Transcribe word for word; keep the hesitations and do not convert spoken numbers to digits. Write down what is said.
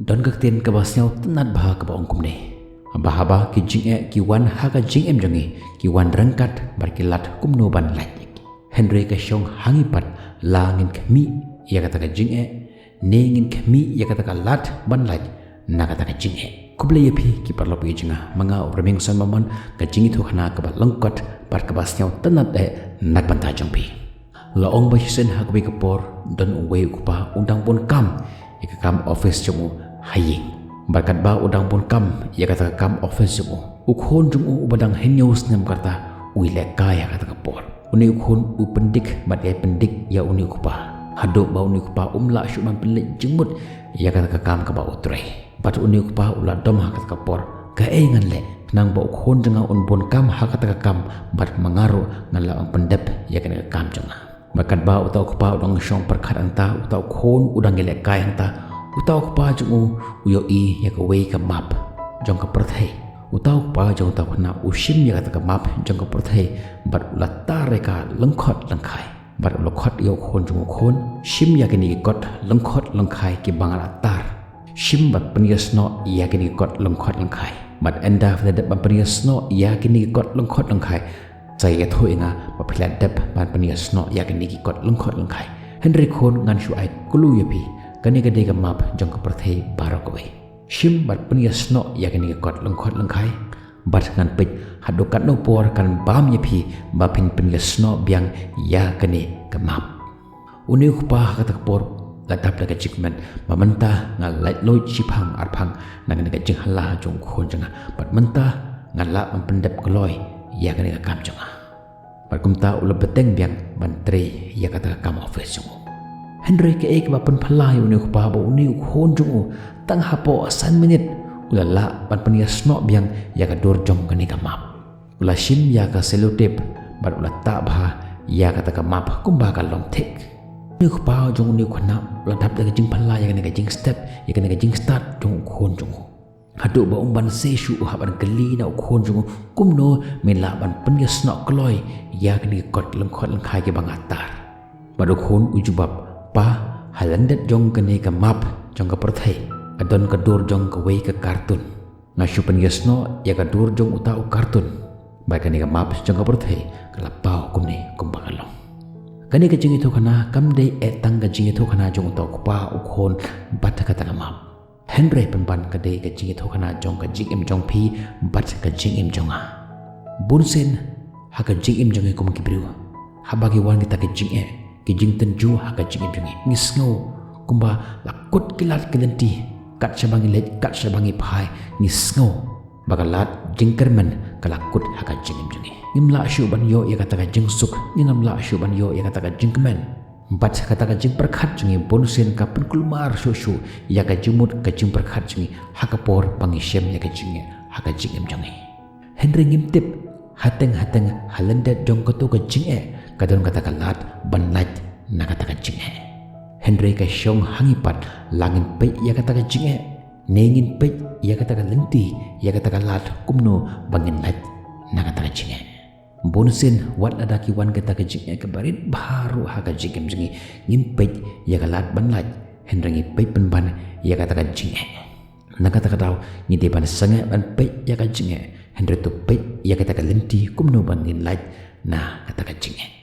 Don ka ktien kaba sngewtynnad bha kaba ong kumne: Haba haba ki jingeh ki wan ha ka jingim jong ngi, ki wan ryngkat bad ki lad kumno ban lait. Hynrei ka shong ha ngi pat la ngin khmih ïa kata ka jingeh, ne ngin khmih ïa kata ka lad ban lait na kata ka jingeh. Khublei ïa phi ki paralok ïa jong nga, ma nga u Rymmiang Sanmamon. Ka jingïathuhkhana kaba lyngkot bad kaba sngewtynnad eh na ka bynta jong phi. La ong ba shisien ha kawei ka por don uwei u kpa u dang bun kam ïa ka kam office jong u ha ïing. Bad katba u dang bun kam ïa kata ka kam office jong u, u khun jong u uba dang hynñiew snem ka rta u ïalehkai ha kata ka por. Une u khun u pyndik bad ïa pyndik ïa une u kpa, haduh ba une u kpa um lah shuh ban pynleit jingmut ïa kata ka kam kaba u trei. Bad une u kpa u la dom ha kata ka por: Kaei ngan leh, khnang ba u khun jong nga un bun kam ha kata ka kam bad ma nga ruh ngan lah ban pyndep ïa kane ka kam jong nga. Bad katba uta u kpa u dang shong pyrkhat hangta, uta u khun u dang ïalehkai hangta, uta u kpa jong u u ïohi ïa kawei ka map jong ka pyrthei. Uta u kpa jong uta u khynnah u shim ïa kata ka map jong ka pyrthei bad u la tar ïa ka lyngkhot lyngkhai. Bad u la khot ïa u khun jong u khun: Shim ïa kine ki kot lyngkhot lyngkhai kiba nga la tar. Shim bad pynïasnoh ïa kine ki kot lyngkhot lyngkhai. Bad ynda phi la dep ban pynïasnoh ïa kine ki kot lyngkhot lyngkhai, sa ïathuh ïa nga ba phi la dep ban pynïasnoh ïa kine ki kot lyngkhot lyngkhai. Hynrei khun, ngan shu ai clue ïa phi, kane ka dei ka map jong ka pyrthei baroh kawei. Shim bad pynïasnoh ïa kine ki kot lyngkhot lyngkhai, bad ngan peit haduh katno por kan bam ïa phi ba phin pynïasnoh biang ïa kane ka map. Une u kpa ha kata ka por la dap da ka jingkmen ba mynta nga lait luid shiphang arphang na kane ka jinghala jong u khun jong nga, bad mynta nga lah ban pyndep kloi ïa kane ka kam jong nga. Bad kumta u la bteng biang ban trei ïa kata ka kam office jong u. Hynrei kaei kaba pynphylla ïa une u kpa ba une u khun jong u tang hapoh san minit u la lah ban pynïasnoh biang ïa ka dur jong kane ka map. U la shim ïa ka sellotape bad u la tah bha ïa kata ka map kumba ka long thik. Une u kpa jong une u khynnah u la dap da ka jingphylla ïa kane ka jingstep, ïa kane ka jingstad jong u khun jong u, haduh ba um banse shuh u hap ban kylli na u khun jong u kumno me lah ban pynïasnoh kloi ïa kine ki kot lyngkhot lyngkhai kiba nga tar. Bad u khun u jubab: Pa, ha lyndet jong kane ka map jong ka pyrthei ka don ka dur jong kawei ka cartoon. Nga shu pynïasnoh ïa ka dur jong uta u cartoon, bad kane ka map jong ka pyrthei ka la paw kumne kumba ka long. Kane ka jingïathuhkhana kam dei eh tang ka jingïathuhkhana jong uta u kpa, u khun bad kata ka map. Hynrei pynban ka dei ka jingïathuhkhana jong ka jingim jong phi bad ka jingim jong nga. Bunsien ha ka jingim jong ngi kum ki briew, haba ki wan kita ki jingeh, ki jingtynjuh ha ka jingim jong ngi, ngi sngew kumba la kut ki lad ki lynti kat shaba ngi leit, kat shaba ngi phai. Ngi sngew ba ka lad jingkyrmen ka la kut ha ka jingim jong ngi. Ngim lah shuh ban ïoh ïa kata ka jingsuk, ngim lah shuh ban ïoh ïa kata ka jingkmen. Bad kata ka jingpyrkhat jong ngi bunsien ka pynkulmar shuh shuh ïa ka jingmut ka jingpyrkhat jong ngi ha ka por ba ngi shem ïa ka jingeh ha ka jingim jong ngi. Hynrei ngim tip, hateng hateng ha lyndet jong kato ka jingeh ka don kata ka lad ban lait na kata ka jingeh. Hynrei ka shong ha ngi pat, la ngin peit ïa kata ka jingeh, ne ngin peit ïa kata ka lynti, ïa kata ka lad kumno ba ngin lait na kata ka jingeh. Bunsien wat lada ki wan kata ka jingeh kaba rit bha ruh ha ka jingim jong ngi, ngim peit ïa ka lad ban lait, hynrei ngi peit pynban ïa kata ka jingeh. Na kata ka daw ngi dei ban sangeh ban peit ïa ka jingeh, hynrei to peit ïa kata ka lynti kumno ba ngin lait na kata ka jingeh.